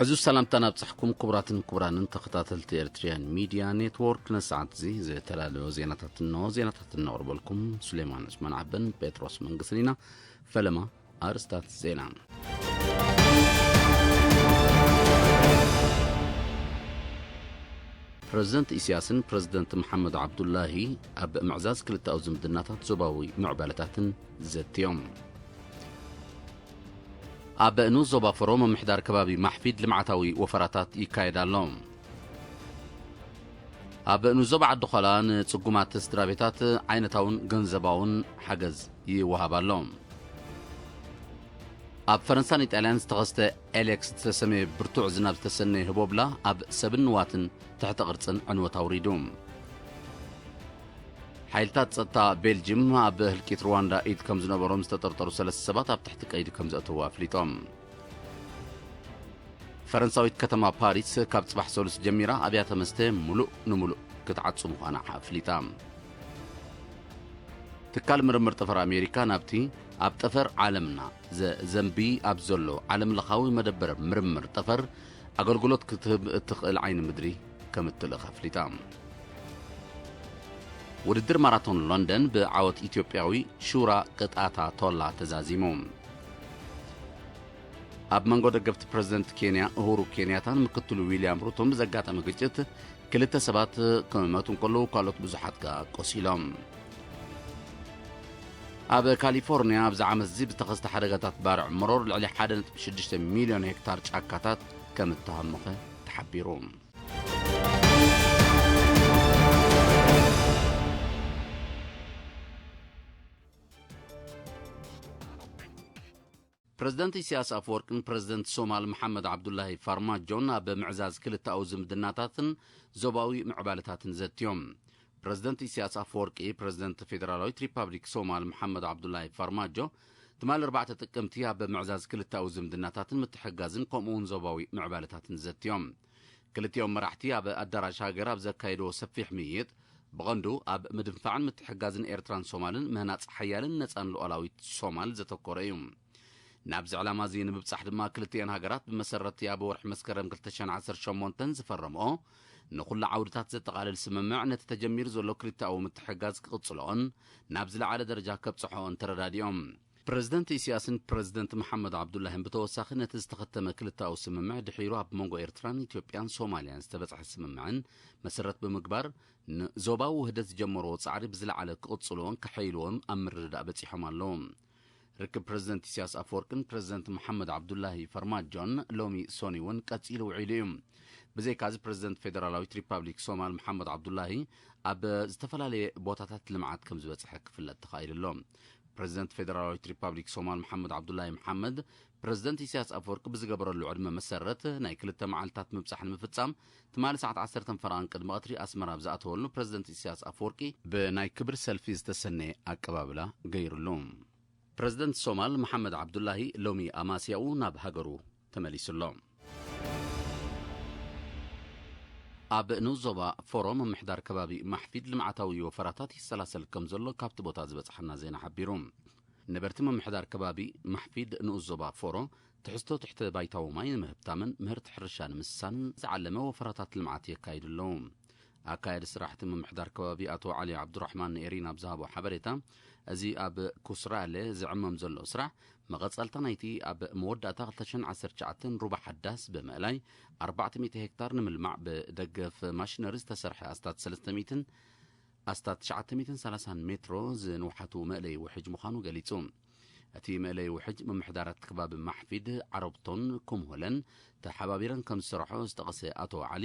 እዚ ሰላምታ ናብጻሕኩም ክቡራትን ክቡራንን ተኸታተልቲ ኤርትሪያን ሚድያ ኔትወርክ፣ ነሰዓት እዚ ዝተዳለወ ዜናታት እንሆ። ዜናታት እነቕርበልኩም ሱሌማን ዑስማን ዓበን ጴጥሮስ መንግስትን ኢና። ፈለማ ኣርእስታት ዜና። ፕረዚደንት ኢሳያስን ፕረዚደንት መሓመድ ዓብዱላሂ ኣብ ምዕዛዝ ክልተኣዊ ዝምድናታት ዞባዊ ምዕባለታትን ዘትዮም። ኣብ ንኡስ ዞባ ፎሮ ምምሕዳር ከባቢ ማሕፊድ ልምዓታዊ ወፈራታት ይካየድ ኣሎ። ኣብ ንኡስ ዞባ ዓዲ ዃላ ንጽጉማት ስድራ ቤታት ዓይነታውን ገንዘባውን ሓገዝ ይወሃብ ኣሎ። ኣብ ፈረንሳን ኢጣልያን ዝተኸስተ ኤሌክስ ዝተሰመየ ብርቱዕ ዝናብ ዝተሰነየ ህቦብላ ኣብ ሰብን ንዋትን ትሕተ ቅርጽን ዕንወት ኣውሪዱ። ሓይልታት ጸጥታ ቤልጅም ኣብ ህልቂት ሩዋንዳ ኢድ ከም ዝነበሮም ዝተጠርጠሩ ሰለስተ ሰባት ኣብ ትሕቲ ቀይዲ ከም ዘእተዉ ኣፍሊጦም። ፈረንሳዊት ከተማ ፓሪስ ካብ ጽባሕ ሰሉስ ጀሚራ ኣብያተ መስተ ሙሉእ ንሙሉእ ክትዓጹ ምዃና ኣፍሊጣ። ትካል ምርምር ጠፈር ኣሜሪካ ናብቲ ኣብ ጠፈር ዓለምና ዘ-፣ ዘንቢ ኣብ ዘሎ ዓለምለኻዊ መደበር ምርምር ጠፈር ኣገልግሎት ክትህብ እትኽእል ዓይኒ ምድሪ ከም እትልእኽ ኣፍሊጣ። ውድድር ማራቶን ሎንደን ብዓወት ኢትዮጵያዊ ሹራ ቅጣታ ቶላ ተዛዚሙ። ኣብ መንጎ ደገፍቲ ፕረዚደንት ኬንያ እሁሩ ኬንያታን ምክትሉ ዊልያም ሩቶን ብዘጋጠመ ግጭት ክልተ ሰባት ክመቱ እንከለዉ ካልኦት ብዙሓት ከኣ ቆሲሎም። ኣብ ካሊፎርኒያ ኣብዚ ዓመት እዚ ብተኸስተ ሓደጋታት ባርዕ መሮር ልዕሊ ሓደ ነጥቢ ሽዱሽተ ሚልዮን ሄክታር ጫካታት ከም እተሃመኸ ተሓቢሩ። ፕረዚደንት ኢሳያስ ኣፈወርቅን ፕረዚደንት ሶማል መሓመድ ዓብዱላሂ ፋርማጆን ኣብ ምዕዛዝ ክልተኣዊ ዝምድናታትን ዞባዊ ምዕባለታትን ዘትዮም። ፕረዚደንት ኢሳያስ ኣፈወርቂ፣ ፕረዚደንት ፌደራላዊት ሪፓብሊክ ሶማል መሓመድ ዓብዱላሂ ፋርማጆ፣ ትማሊ ኣርባዕተ ጥቅምቲ ኣብ ምዕዛዝ ክልተኣዊ ዝምድናታትን ምትሕግጋዝን ከምኡ'ውን ዞባዊ ምዕባለታትን ዘትዮም። ክልቲኦም መራሕቲ ኣብ ኣዳራሽ ሃገር ኣብ ዘካየድዎ ሰፊሕ ምይይጥ፣ ብቐንዱ ኣብ ምድንፋዕን ምትሕግጋዝን ኤርትራን ሶማልን ምህናጽ ሓያልን ነጻን ሉዓላዊት ሶማል ዘተኮረ እዩ። ናብዚ ዕላማ እዚ ንምብጻሕ ድማ ክልቲኤን ሃገራት ብመሰረት'ቲ ኣብ ወርሒ መስከረም ክልተ ሽሕን ዓሰርተ ሸሞንተን ዝፈረምኦ ንኹሉ ዓውድታት ዘጠቓልል ስምምዕ ነቲ ተጀሚሩ ዘሎ ክልተኣዊ ምትሕግጋዝ ክቕጽልኦን ናብ ዝለዓለ ደረጃ ከብጽሖኦን ተረዳዲኦም። ፕረዚደንት ኢሳያስን ፕረዚደንት መሓመድ ዓብዱላሂን ብተወሳኺ ነቲ ዝተኸተመ ክልተኣዊ ስምምዕ ድሒሩ ኣብ መንጎ ኤርትራን ኢትዮጵያን ሶማልያን ዝተበጽሐ ስምምዕን መሰረት ብምግባር ንዞባዊ ውህደት ዝጀመርዎ ጻዕሪ ብዝለዓለ ክቕጽልዎን ከሐይልዎን ኣብ ምርድዳእ በጺሖም ኣለዉ። ርክብ ፕረዚደንት ኢሳያስ ኣፈወርቅን ፕረዚደንት መሓመድ ዓብዱላሂ ፈርማጆን ሎሚ ሶኒ እውን ቀጺሉ ውዒሉ እዩ። ብዘይካዚ ፕረዚደንት ፌደራላዊት ሪፓብሊክ ሶማል መሓመድ ዓብዱላሂ ኣብ ዝተፈላለየ ቦታታት ልምዓት ከም ዝበጽሐ ክፍለጥ ተኻኢሉ ኣሎ። ፕረዚደንት ፌደራላዊት ሪፓብሊክ ሶማል መሓመድ ዓብዱላሂ መሓመድ ፕረዚደንት ኢሳያስ ኣፈወርቂ ብዝገበረሉ ዕድመ መሰረት ናይ ክልተ መዓልታት ምብጻሕ ንምፍጻም ትማሊ ሰዓት ዓሰርተ ፈረቓን ቅድሚ ቀትሪ ኣስመራ ኣብ ዝኣተወሉ ፕረዚደንት ኢሳያስ ኣፈወርቂ ብናይ ክብሪ ሰልፊ ዝተሰነየ ኣቀባብላ ገይሩሉ። ፕረዚደንት ሶማል መሓመድ ዓብዱላሂ ሎሚ ኣማስያኡ ናብ ሃገሩ ተመሊሱ ኣሎ። ኣብ ንኡስ ዞባ ፎሮ ምምሕዳር ከባቢ ማሕፊድ ልምዓታዊ ወፈራታት ይሰላሰል ከም ዘሎ ካብቲ ቦታ ዝበጽሓና ዜና ሓቢሩ። ነበርቲ ምምሕዳር ከባቢ ማሕፊድ ንኡስ ዞባ ፎሮ ትሕዝቶ ትሕተ ባይታዊ ማይ ንምህብታምን ምህርቲ ሕርሻ ንምስሳንን ዝዓለመ ወፈራታት ልምዓት የካይዱ ኣለዉ። ኣካየዲ ስራሕቲ ምምሕዳር ከባቢ ኣቶ ዓሊ ዓብዱራሕማን ንኤሪና ኣብ ዝሃቦ ሓበሬታ፣ እዚ ኣብ ኩስራለ ዝዕመም ዘሎ ስራሕ መቐጸልታ ናይቲ ኣብ መወዳእታ ክልተ ሽሕን ዓሰርተ ትሽዓተን ሩባ ሓዳስ ብምእላይ ኣርባዕተ ሚእቲ ሄክታር ንምልማዕ ብደገፍ ማሽነሪ ዝተሰርሐ ኣስታት ሰለስተ ሚእትን ኣስታት ትሽዓተ ሚእትን ሰላሳን ሜትሮ ዝንውሓቱ መእለዪ ውሕጅ ምዃኑ ገሊጹ። እቲ መእለዪ ውሕጅ ምምሕዳራት ከባቢ ማሕፊድ፣ ዓረብቶን ኮምሆለን ተሓባቢረን ከም ዝሰርሖ ዝጠቐሰ ኣቶ ዓሊ፣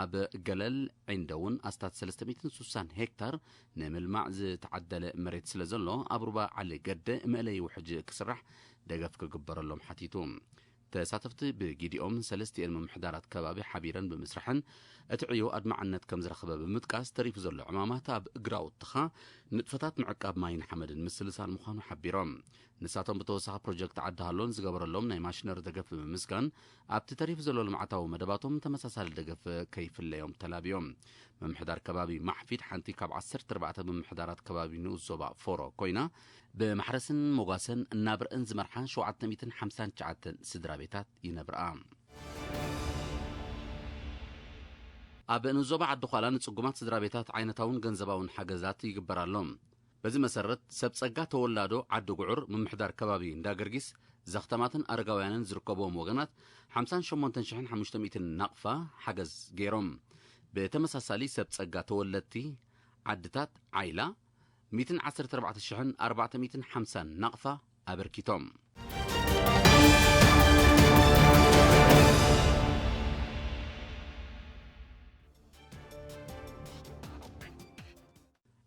ኣብ ገለል ዒንደ እውን ኣስታት ሰለስተ ሚእትን ሱሳን ሄክታር ንምልማዕ ዝተዓደለ መሬት ስለ ዘሎ፣ ኣብ ሩባ ዓሊ ገደ መእለዪ ውሕጅ ክስራሕ ደገፍ ክግበረሎም ሓቲቱ። ተሳተፍቲ ብጊዲኦም ሰለስቲኤን ምምሕዳራት ከባቢ ሓቢረን ብምስራሐን እቲ ዕዮ ኣድማዕነት ከም ዝረኸበ ብምጥቃስ፣ ተሪፉ ዘሎ ዕማማት ኣብ ግራውትኻ ንጥፈታት ምዕቃብ ማይን ሓመድን ምስልሳል ምዃኑ ሓቢሮም። ንሳቶም ብተወሳኺ ፕሮጀክት ዓዲ ሃሎ ንዝገበረሎም ናይ ማሽነሪ ደገፍ ብምምስጋን፣ ኣብቲ ተሪፉ ዘሎ ልምዓታዊ መደባቶም ተመሳሳሊ ደገፍ ከይፍለዮም ተላብዮም። ምምሕዳር ከባቢ ማሕፊድ ሓንቲ ካብ ዓሰርተ ኣርባዕተ ምምሕዳራት ከባቢ ንኡስ ዞባ ፎሮ ኮይና፣ ብማሕረስን መጓሰን እናብረአን ዝመርሓ ሸውዓተ ሚእትን ሓምሳን ትሽዓተን ስድራ ቤታት ይነብርኣ። ኣብ ንዞባ ዓዲ ዃላ ንጽጉማት ስድራ ቤታት ዓይነታውን ገንዘባውን ሓገዛት ይግበር ኣሎ። በዚ መሰረት ሰብ ጸጋ ተወላዶ ዓዲ ጉዑር ምምሕዳር ከባቢ እንዳገርጊስ ዘኽተማትን ኣረጋውያንን ዝርከብዎም ወገናት ሓምሳን ሸሞንተን ሽሕን ሓሙሽተ ሚእትን ናቕፋ ሓገዝ ገይሮም። ብተመሳሳሊ ሰብ ጸጋ ተወለድቲ ዓድታት ዓይላ ሚእትን ዓሰርተ ኣርባዕተ ሽሕን ኣርባዕተ ሚእትን ሓምሳን ናቕፋ ኣበርኪቶም።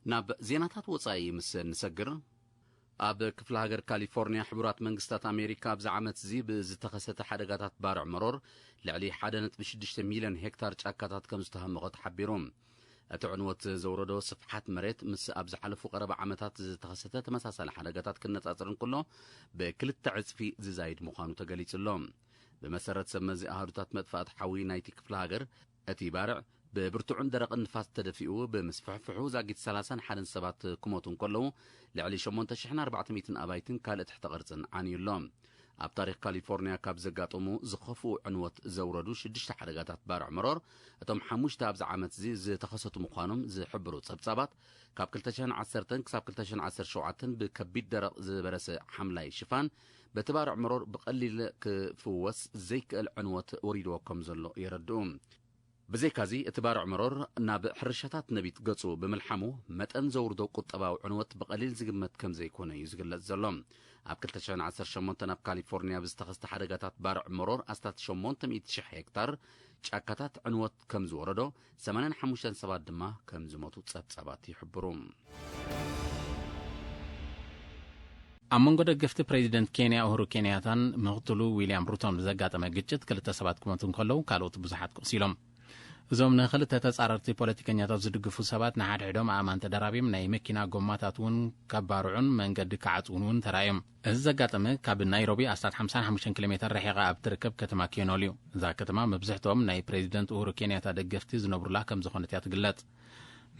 ናብ ዜናታት ወጻኢ ምስ እንሰግር፣ ኣብ ክፍለ ሃገር ካሊፎርኒያ ሕቡራት መንግስታት ኣሜሪካ ኣብዚ ዓመት እዚ ብዝተኸሰተ ሓደጋታት ባርዕ መሮር ልዕሊ ሓደ ነጥቢ ሽዱሽተ ሚልዮን ሄክታር ጫካታት ከም ዝተሃመቐ ተሓቢሩ። እቲ ዕንወት ዘውረዶ ስፍሓት መሬት ምስ ኣብ ዝሓለፉ ቀረባ ዓመታት ዝተኸሰተ ተመሳሳሊ ሓደጋታት ክነጻጸር እንከሎ ብክልተ ዕጽፊ ዝዛይድ ምዃኑ ተገሊጹ ኣሎ። ብመሰረት ሰብ መዚ ኣሃዱታት መጥፋእቲ ሓዊ ናይቲ ክፍለ ሃገር፣ እቲ ባርዕ ብብርቱዕን ደረቕን ንፋስ ተደፊኡ ብምስፍሕፍሑ ዛጊት ሰላሳን ሓደን ሰባት ክሞቱ እንከለዉ፣ ልዕሊ ሸሞንተ ሽሕን ኣርባዕተ ሚእትን ኣባይትን ካልእ ትሕተ ቅርጽን ዓንዩ ኣሎ። ኣብ ታሪኽ ካሊፎርኒያ ካብ ዘጋጠሙ ዝኸፍኡ ዕንወት ዘውረዱ ሽዱሽተ ሓደጋታት ባርዕ መሮር፣ እቶም ሓሙሽተ ኣብዚ ዓመት እዚ ዝተኸሰቱ ምዃኖም ዝሕብሩ ጸብጻባት፣ ካብ ክልተ ሽሕን ዓሰርተን ክሳብ ክልተ ሽሕን ዓሰርተ ሸውዓተን ብከቢድ ደረቕ ዝበረሰ ሓምላይ ሽፋን፣ በቲ ባርዕ መሮር ብቐሊል ክፍወስ ዘይክእል ዕንወት ወሪድዎ ከም ዘሎ የረድኡ። ብዘይካዚ፣ እቲ ባርዕ መሮር ናብ ሕርሻታት ነቢት ገጹ ብምልሓሙ፣ መጠን ዘውርዶ ቁጠባዊ ዕንወት ብቐሊል ዝግመት ከም ዘይኮነ እዩ ዝግለጽ ዘሎ። ኣብ ክልተ ሽሕን ዓሰርተ ሸሞንተን ኣብ ካሊፎርኒያ ብዝተኸስተ ሓደጋታት ባርዕ መሮር ኣስታት ሸሞንተ ሚእቲ ሽሕ ሄክታር ጫካታት ዕንወት ከም ዝወረዶ፣ ሰማንያን ሓሙሽተን ሰባት ድማ ከም ዝሞቱ ጸብጻባት ይሕብሩ። ኣብ መንጎ ደገፍቲ ፕሬዚደንት ኬንያ ኡሁሩ ኬንያታን ምኽትሉ ዊልያም ሩቶን ብዘጋጠመ ግጭት ክልተ ሰባት ክሞቱ እንከለዉ፣ ካልኦት ብዙሓት ቆሲሎም። እዞም ንኽልተ ተጻረርቲ ፖለቲከኛታት ዝድግፉ ሰባት ንሓድሕዶም ኣእማን ተደራቢም ናይ መኪና ጎማታት እውን ከባርዑን መንገዲ ክዓጽዉን እውን ተራእዮም። እዚ ዘጋጠመ ካብ ናይሮቢ ኣስታት ሓምሳን ሓሙሽተን ኪሎ ሜተር ርሒቓ ኣብ ትርከብ ከተማ ኬኖል እዩ። እዛ ከተማ መብዝሕትኦም ናይ ፕሬዚደንት ኡሁሩ ኬንያታ ደገፍቲ ዝነብሩላ ከም ዝኾነት እያ ትግለጽ።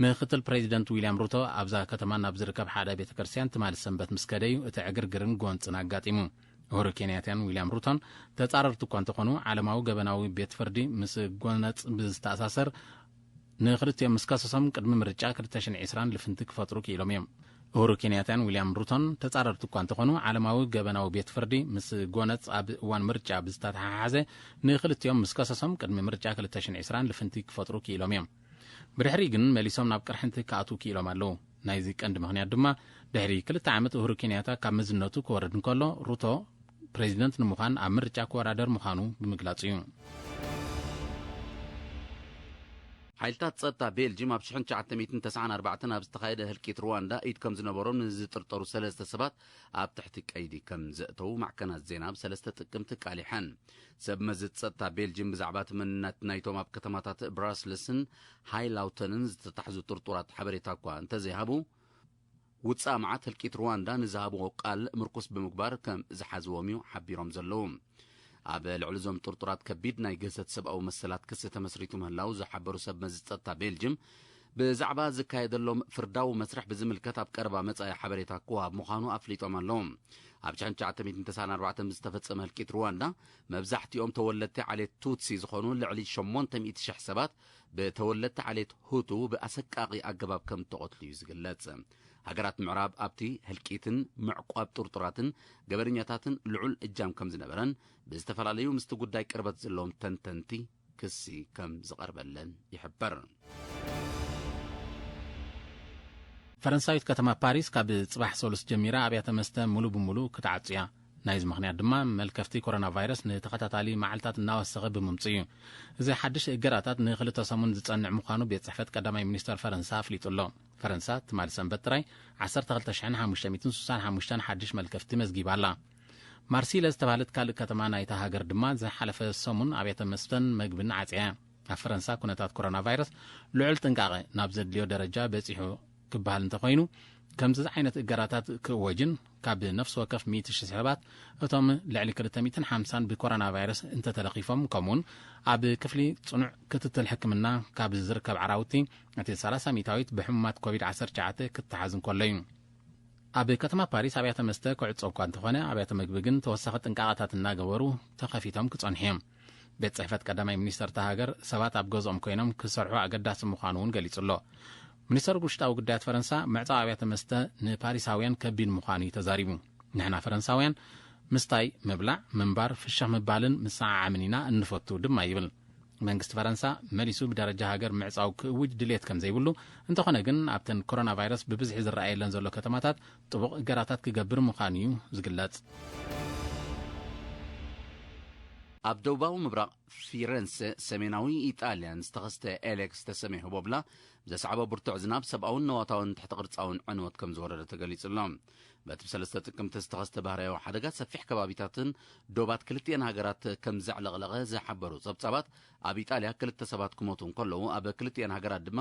ምክትል ፕሬዚደንት ዊልያም ሩቶ ኣብዛ ከተማ ናብ ዝርከብ ሓደ ቤተ ክርስቲያን ትማሊ ሰንበት ምስ ከደዩ እቲ ዕግርግርን ጎንጽን ኣጋጢሙ። ኡሁሩ ኬንያታን ዊልያም ሩቶን ተጻረርቲ እኳ እንተኾኑ፣ ዓለማዊ ገበናዊ ቤት ፍርዲ ምስ ጎነጽ ብዝተኣሳሰር ንክልቲኦም ምስ ከሰሶም ቅድሚ ምርጫ ክልተ ሽሕን ዕስራን ልፍንቲ ክፈጥሩ ክኢሎም እዮም። ኡሁሩ ኬንያታን ዊልያም ሩቶን ተጻረርቲ እኳ እንተኾኑ፣ ዓለማዊ ገበናዊ ቤት ፍርዲ ምስ ጎነጽ ኣብ እዋን ምርጫ ብዝተተሓሓዘ ንክልቲኦም ምስ ከሰሶም ቅድሚ ምርጫ ክልተ ሽሕን ዕስራን ልፍንቲ ክፈጥሩ ክኢሎም እዮም። ብድሕሪ ግን መሊሶም ናብ ቅርሕንቲ ክኣትዉ ክኢሎም ኣለዉ። ናይዚ ቀንዲ ምኽንያት ድማ ድሕሪ ክልተ ዓመት ኡሁሩ ኬንያታ ካብ መዝነቱ ክወርድ እንከሎ፣ ሩቶ ፕሬዚደንት ንምዃን ኣብ ምርጫ ክወዳደር ምዃኑ ብምግላጹ እዩ። ሓይልታት ጸጥታ ቤልጅም ኣብ ሽሕን ትሽዓተ ሚእትን ተስዓን ኣርባዕተን ኣብ ዝተኻየደ ህልቂት ሩዋንዳ ኢድ ከም ዝነበሮም ንዝጥርጠሩ ሰለስተ ሰባት ኣብ ትሕቲ ቀይዲ ከም ዘእተዉ ማዕከናት ዜና ብሰለስተ ጥቅምቲ ቃሊሐን። ሰብ መዚ ጸጥታ ቤልጅም ብዛዕባ እቲ መንነት ናይቶም ኣብ ከተማታት ብራስልስን ሃይላውተንን ዝተታሕዙ ጥርጡራት ሓበሬታ እኳ እንተዘይሃቡ፣ ውጻእ መዓት ህልቂት ሩዋንዳ ንዝሃብዎ ቃል ምርኩስ ብምግባር ከም ዝሓዝዎም እዩ ሓቢሮም ዘለዉ። ኣብ ልዕሊ እዞም ጥርጡራት ከቢድ ናይ ግህሰት ሰብኣዊ መሰላት ክሲ ተመስሪቱ ምህላው ዝሓበሩ ሰብ መዚ ጸጥታ ቤልጅም፣ ብዛዕባ ዝካየደሎም ፍርዳዊ መስርሕ ብዝምልከት ኣብ ቀረባ መጻኢ ሓበሬታ ክወሃብ ምዃኑ ኣፍሊጦም ኣለዉ። ኣብ ሽሕን ትሽዓተ ሚእትን ተስዓን ኣርባዕተን ብዝተፈጸመ ህልቂት ሩዋንዳ፣ መብዛሕትኦም ተወለድቲ ዓሌት ቱትሲ ዝኾኑ ልዕሊ ሸሞንተ ሚእቲ ሽሕ ሰባት ብተወለድቲ ዓሌት ሁቱ ብኣሰቃቒ ኣገባብ ከም እተቐትሉ እዩ ዝግለጽ። ሃገራት ምዕራብ ኣብቲ ህልቂትን ምዕቋብ ጥርጡራትን ገበነኛታትን ልዑል እጃም ከም ዝነበረን፣ ብዝተፈላለዩ ምስቲ ጉዳይ ቅርበት ዘለዎም ተንተንቲ ክሲ ከም ዝቐርበለን ይሕበር። ፈረንሳዊት ከተማ ፓሪስ ካብ ጽባሕ ሰሉስ ጀሚራ ኣብያተ መስተ ሙሉ ብሙሉ ክትዓጹ እያ። ናይዚ ምኽንያት ድማ መልከፍቲ ኮሮና ቫይረስ ንተኸታታሊ መዓልታት እናወሰኸ ብምምጽኡ እዩ። እዚ ሓድሽ እገዳታት ንክልተ ሰሙን ዝጸንዕ ምዃኑ ቤት ጽሕፈት ቀዳማይ ሚኒስተር ፈረንሳ ኣፍሊጡ ኣሎ። ፈረንሳ ትማሊ ሰንበት ጥራይ ዓሰርተ ክልተ ሽሕን ሓሙሽተ ሚእትን ስሳን ሓሙሽተን ሓድሽ መልከፍቲ መዝጊባ ኣላ። ማርሲለ ዝተባህለት ካልእ ከተማ ናይታ ሃገር ድማ ዝሓለፈ ሰሙን ኣብያተ መስተን መግብን ዓጽያ እያ። ኣብ ፈረንሳ ኩነታት ኮሮና ቫይረስ ልዑል ጥንቃቐ ናብ ዘድልዮ ደረጃ በጺሑ ክበሃል እንተኾይኑ፣ ከምዚ ዓይነት እገዳታት ክእወጅን ካብ ነፍሲ ወከፍ ሚእቲ ሽሕ ሰባት እቶም ልዕሊ ክልተ ሚእትን ሓምሳን ብኮሮና ቫይረስ እንተተለኺፎም፣ ከምኡውን ኣብ ክፍሊ ጽኑዕ ክትትል ሕክምና ካብ ዝርከብ ዓራውቲ እቲ ሰላሳ ሚእታዊት ብሕሙማት ኮቪድ ዓሰርተ ትሽዓተ ክተሓዝ እንከሎ እዩ። ኣብ ከተማ ፓሪስ ኣብያተ መስተ ክዕጾ እኳ እንተኾነ፣ ኣብያተ መግቢ ግን ተወሳኺ ጥንቃቐታት እናገበሩ ተኸፊቶም ክጸንሑ እዮም። ቤት ጽሕፈት ቀዳማይ ሚኒስተር እታ ሃገር ሰባት ኣብ ገዝኦም ኮይኖም ክሰርሑ ኣገዳሲ ምዃኑ እውን ገሊጹ ኣሎ። ሚኒስተር ውሽጣዊ ጉዳያት ፈረንሳ ምዕጻው ኣብያተ መስተ ንፓሪሳውያን ከቢድ ምዃኑ እዩ ተዛሪቡ። ንሕና ፈረንሳውያን ምስታይ፣ ምብላዕ፣ ምንባር፣ ፍሽኽ ምባልን ምስዓዓምን ኢና እንፈቱ ድማ ይብል። መንግስቲ ፈረንሳ መሊሱ ብደረጃ ሃገር ምዕጻው ክእውጅ ድሌት ከም ዘይብሉ፣ እንተኾነ ግን ኣብተን ኮሮና ቫይረስ ብብዝሒ ዝረኣየለን ዘሎ ከተማታት ጥቡቕ እገዳታት ክገብር ምዃኑ እዩ ዝግለጽ። ኣብ ደቡባዊ ምብራቕ ፊረንሰ፣ ሰሜናዊ ኢጣልያን ዝተኸስተ ኤሌክስ ዝተሰመየ ህቦብላ ብዘስዓቦ ብርቱዕ ዝናብ ሰብኣውን ነዋታውን ትሕቲ ቅርጻውን ዕንወት ከም ዝወረደ ተገሊጹ ኣሎ። በቲ ብሰለስተ ጥቅምቲ ዝተኸስተ ባህርያዊ ሓደጋ ሰፊሕ ከባቢታትን ዶባት ክልቲኤን ሃገራት ከም ዘዕለቕለቐ ዝሓበሩ ጸብጻባት፣ ኣብ ኢጣልያ ክልተ ሰባት ክሞቱ እንከለዉ፣ ኣብ ክልቲኤን ሃገራት ድማ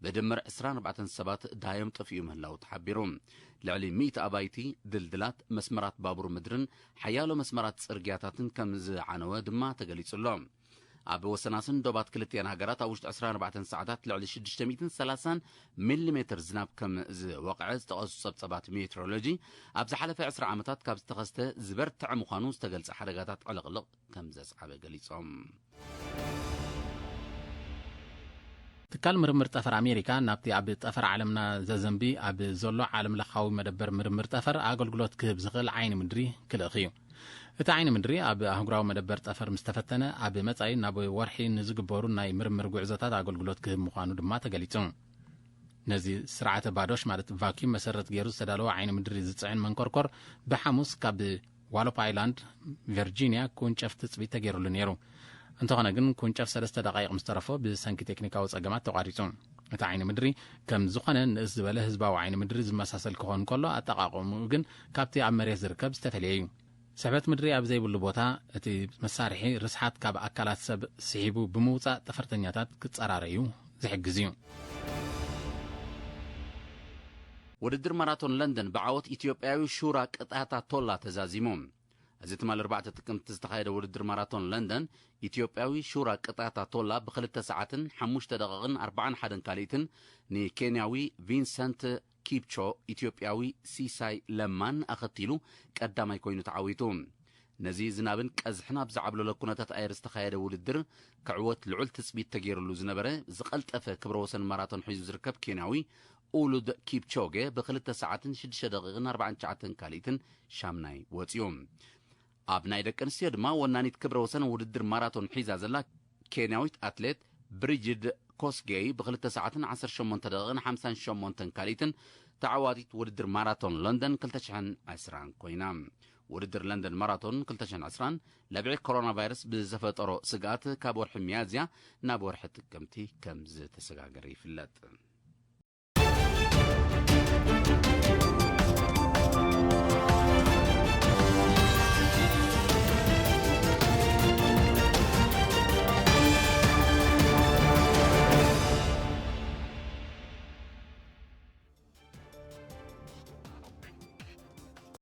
ብድምር ዕስራን ኣርባዕተን ሰባት ደሃዮም ጠፊኡ ምህላዉ ተሓቢሩ። ልዕሊ ሚእቲ ኣባይቲ፣ ድልድላት፣ መስመራት ባቡር ምድርን ሓያሎ መስመራት ጽርግያታትን ከም ዝዓነወ ድማ ተገሊጹ ኣሎ። ኣብ ወሰናስን ዶባት ክልቲኤን ሃገራት ኣብ ውሽጢ ዕስራን ኣርባዕተን ሰዓታት ልዕሊ ሽዱሽተ ሚእትን ሰላሳን ሚሊሜትር ዝናብ ከም ዝወቕዐ ዝጠቐሱ ጸብጻባት ሜትሮሎጂ፣ ኣብ ዝሓለፈ ዕስራ ዓመታት ካብ ዝተኸስተ ዝበርትዐ ምዃኑ ዝተገልጸ ሓደጋታት ዕልቕልቕ ከም ዘስዓበ ገሊጾም። ትካል ምርምር ጠፈር ኣሜሪካ ናብቲ ኣብ ጠፈር ዓለምና ዘዘንቢ ኣብ ዘሎ ዓለም ለኻዊ መደበር ምርምር ጠፈር ኣገልግሎት ክህብ ዝኽእል ዓይኒ ምድሪ ክልእኽ እዩ። እቲ ዓይኒ ምድሪ ኣብ ኣህጉራዊ መደበር ጠፈር ምስ ተፈተነ፣ ኣብ መጻኢ ናብ ወርሒ ንዝግበሩ ናይ ምርምር ጉዕዞታት ኣገልግሎት ክህብ ምዃኑ ድማ ተገሊጹ። ነዚ ስርዓተ ባዶሽ፣ ማለት ቫክዩም፣ መሰረት ገይሩ ዝተዳለወ ዓይኒ ምድሪ ዝጽዕን መንኮርኮር ብሓሙስ ካብ ዋሎፕ ኣይላንድ፣ ቨርጂንያ፣ ኩንጨፍ ትጽቢት ተገይሩሉ ነይሩ። እንተኾነ ግን ኩንጨፍ ሰለስተ ደቃይቕ ምስ ተረፎ ብሰንኪ ቴክኒካዊ ጸገማት ተቋሪጹ። እቲ ዓይኒ ምድሪ ከም ዝኾነ ንእስ ዝበለ ህዝባዊ ዓይኒ ምድሪ ዝመሳሰል ክኾን ከሎ፣ ኣጠቓቕምኡ ግን ካብቲ ኣብ መሬት ዝርከብ ዝተፈለየ እዩ። ስሕበት ምድሪ ኣብ ዘይብሉ ቦታ፣ እቲ መሳርሒ ርስሓት ካብ ኣካላት ሰብ ስሒቡ ብምውጻእ ጠፈርተኛታት ክጸራረዩ ዝሕግዝ እዩ። ውድድር ማራቶን ለንደን ብዓወት ኢትዮጵያዊ ሹራ ቅጣታ ቶላ ተዛዚሙ። እዚ ትማል ኣርባዕተ ጥቅምቲ ዝተኻየደ ውድድር ማራቶን ለንደን፣ ኢትዮጵያዊ ሹራ ቅጣታ ቶላ ብክልተ ሰዓትን ሓሙሽተ ደቂቕን ኣርባዓን ሓደን ካልኢትን ንኬንያዊ ቪንሰንት ኪፕቾ፣ ኢትዮጵያዊ ሲሳይ ለማን ኣኸቲሉ ቀዳማይ ኮይኑ ተዓዊቱ። ነዚ ዝናብን ቀዝሕን ኣብ ዝዓብለሎ ኩነታት ኣየር ዝተኻየደ ውድድር፣ ክዕወት ልዑል ትጽቢት ተገይሩሉ ዝነበረ ዝቐልጠፈ ክብረ ወሰን ማራቶን ሒዙ ዝርከብ ኬንያዊ ኡሉድ ኪፕቾጌ ብክልተ ሰዓትን ሽዱሽተ ደቂቕን ኣርባዓን ትሽዓተን ካልኢትን ሻምናይ ወጺኡ። ኣብ ናይ ደቂ ኣንስትዮ ድማ ወናኒት ክብረ ወሰን ውድድር ማራቶን ሒዛ ዘላ ኬንያዊት ኣትሌት ብሪጅድ ኮስጌይ ብክልተ ሰዓትን ዓሰርተ ሸሞንተ ደቂቕን ሓምሳን ሸሞንተን ካልኢትን ተዓዋቲት ውድድር ማራቶን ለንደን ክልተ ሽሕን ዕስራን ኮይና። ውድድር ለንደን ማራቶን ክልተ ሽሕን ዕስራን ለብዒ ኮሮና ቫይረስ ብዘፈጠሮ ስግኣት ካብ ወርሒ ሚያዝያ ናብ ወርሒ ጥቅምቲ ከም ዝተሰጋገረ ይፍለጥ።